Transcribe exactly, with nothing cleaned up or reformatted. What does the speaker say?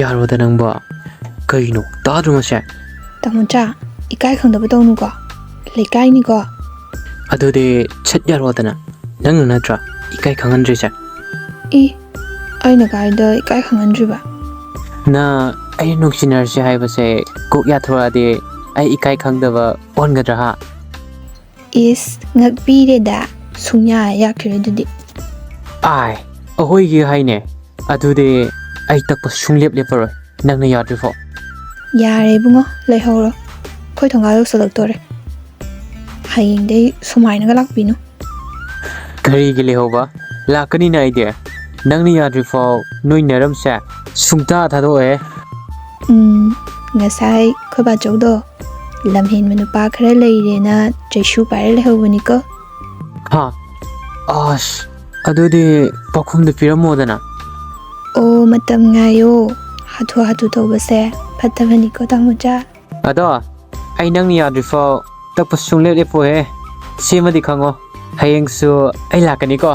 ꯌꯥꯔꯣꯗ ꯅꯪꯕꯣ꯫ ꯀꯩꯅꯣ ꯇꯥꯗ꯭ꯔꯣ ꯃꯁꯦ? ꯇꯥꯃꯣꯆꯥ, ꯏꯀꯥꯏ ꯈꯪꯗꯕ ꯇꯧꯅꯨꯀꯣ꯫ ꯂꯩꯀꯥꯏꯅꯤꯀꯣ꯫ ꯑꯗꯨꯗꯤ ꯁꯠ ꯌꯥꯔꯣꯗꯅ꯫ ꯅꯪꯅ ꯅꯠꯇ꯭ꯔꯥ ꯏꯀꯥꯏ ꯈꯪꯍꯟꯗ꯭ꯔꯤꯁꯦ? ꯏ, ꯑꯩꯅ ꯀꯥꯏꯗ ꯏꯀꯥꯏ ꯈꯪꯍꯟꯗ꯭ꯔꯤꯕ? ꯅ ꯑꯩ ꯅꯨꯡꯁꯤꯅꯔꯁꯦ ꯍꯥꯏꯕꯁꯦ ꯀꯣꯛ ꯌꯥꯊꯣꯔꯛꯑꯗꯤ ꯑꯩ ꯏꯀꯥꯏ ꯈꯪꯗꯕ ꯑꯣꯟꯒꯗ꯭ꯔꯥ ꯍꯥ? ꯏꯁ, ꯉꯛꯄꯤꯔꯦꯗ꯫ ꯁꯨꯡꯌꯥ ꯌꯥꯈꯤꯔꯣꯏ ꯑꯗꯨꯗꯤ꯫ ꯑꯥꯏ, ꯑꯍꯣꯏꯒꯤ ꯍꯥꯏꯅꯦ꯫ ꯑꯗꯨꯗꯤ ꯑꯩ ꯇꯛꯄ ꯁꯨꯡꯂꯦꯞ ꯂꯦꯞꯄꯔꯣꯏ, ꯅꯪꯅ ꯌꯥꯗ꯭ꯔꯤꯐꯥꯎ꯫ ꯌꯥꯔꯦ ꯏꯕꯨꯡꯉꯣ, ꯂꯩꯍꯧꯔꯣ꯫ ꯑꯩꯈꯣꯏ ꯊꯣꯡꯒꯥꯜ ꯌꯧꯁꯜꯂꯛꯇꯣꯔꯦ꯫ ꯍꯌꯦꯡꯗꯩ ꯁꯨꯃꯥꯏꯅꯒ ꯂꯥꯛꯄꯤꯅꯨ꯫ ꯀꯔꯤꯒꯤ ꯂꯩꯍꯧꯕ? ꯂꯥꯛꯀꯅꯤꯅ ꯑꯩꯗꯤ꯫ ꯅꯪꯅ ꯌꯥꯗ꯭ꯔꯤꯐꯥꯎ ꯅꯣꯏ ꯅꯔꯝꯁꯦ ꯁꯨꯡꯊꯥ ꯊꯥꯗꯣꯛꯑꯣꯏ꯫ ꯎꯝ, ꯉꯁꯥꯏ ꯑꯩꯈꯣꯏ ꯕꯥꯆꯧꯗꯣ ꯂꯝꯍꯦꯟꯕ ꯅꯨꯄꯥ ꯈꯔ ꯂꯩꯔꯦꯅ ꯆꯩꯁꯨ ꯄꯥꯏꯔ ꯂꯩꯍꯧꯕꯅꯤꯀꯣ꯫ ꯍꯥ? ꯑꯁ, ꯑꯗꯨꯗꯤ ꯄꯥꯎꯈꯨꯝꯗꯨ ꯄꯤꯔꯝꯃꯣꯗꯅ꯫ ꯑꯣ, ꯃꯇꯝ ꯉꯥꯏꯌꯣ꯫ ꯍꯥꯊꯨ ꯍꯥꯊꯨ ꯇꯧꯕꯁꯦ ꯐꯠꯇꯕꯅꯤꯀꯣ, ꯇꯥꯃꯣꯆꯥ꯫ ꯑꯗꯣ, ꯑꯩ ꯅꯪꯅ ꯌꯥꯗ꯭ꯔꯤꯐꯥꯎ ꯇꯛꯄ ꯁꯨꯡꯂꯦꯞ ꯂꯦꯞꯄꯣꯏꯍꯦ꯫ ꯁꯤꯃꯗꯤ ꯈꯪꯉꯣ, ꯍꯌꯦꯡꯁꯨ ꯑꯩ ꯂꯥꯛꯀꯅꯤꯀꯣ꯫